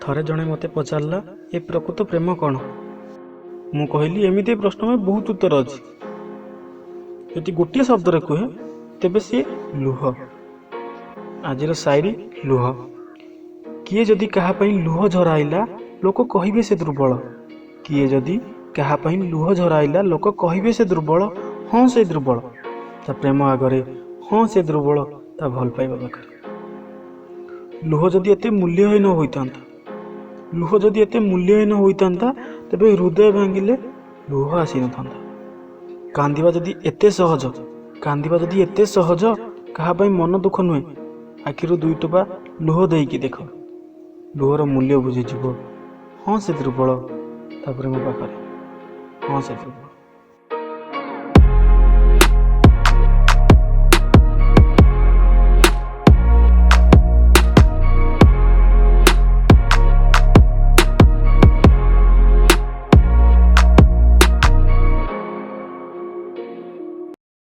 ଥରେ ଜଣେ ମୋତେ ପଚାରିଲା, ଏ ପ୍ରକୃତ ପ୍ରେମ କ'ଣ? ମୁଁ କହିଲି, ଏମିତି ପ୍ରଶ୍ନ ପାଇଁ ବହୁତ ଉତ୍ତର ଅଛି। ଯଦି ଗୋଟିଏ ଶବ୍ଦରେ କୁହେ, ତେବେ ସିଏ ଲୁହ। ଆଜିର ସାଇରି ଲୁହ। କିଏ ଯଦି କାହା ପାଇଁ ଲୁହ ଝରାଇଲା, ଲୋକ କହିବେ ସେ ଦୁର୍ବଳ। କିଏ ଯଦି କାହା ପାଇଁ ଲୁହ ଝରାଇଲା, ଲୋକ କହିବେ ସେ ଦୁର୍ବଳ। ହଁ, ସେ ଦୁର୍ବଳ ତା ପ୍ରେମ ଆଗରେ। ହଁ, ସେ ଦୁର୍ବଳ ତା ଭଲ ପାଇବା ପାଖରେ। ଲୁହ ଯଦି ଏତେ ମୂଲ୍ୟହୀନ ହୋଇଥାନ୍ତା, ଲୁହ ଯଦି ଏତେ ମୂଲ୍ୟହୀନ ହୋଇଥାନ୍ତା, ତେବେ ହୃଦୟ ଭାଙ୍ଗିଲେ ଲୁହ ଆସିନଥାନ୍ତା। କାନ୍ଦିବା ଯଦି ଏତେ ସହଜ, କାନ୍ଦିବା ଯଦି ଏତେ ସହଜ, କାହା ପାଇଁ ମନ ଦୁଃଖ ନୁହେଁ, ଆଖିରୁ ଦୁଇ ଟୋପା ଲୁହ ଦେଇକି ଦେଖ, ଲୁହର ମୂଲ୍ୟ ବୁଝିଯିବ। ହଁ, ସେ ଦୁର୍ବଳ ତା ପ୍ରେମ ପାଖରେ। ହଁ, ସେ ଦୁର୍ବଳ।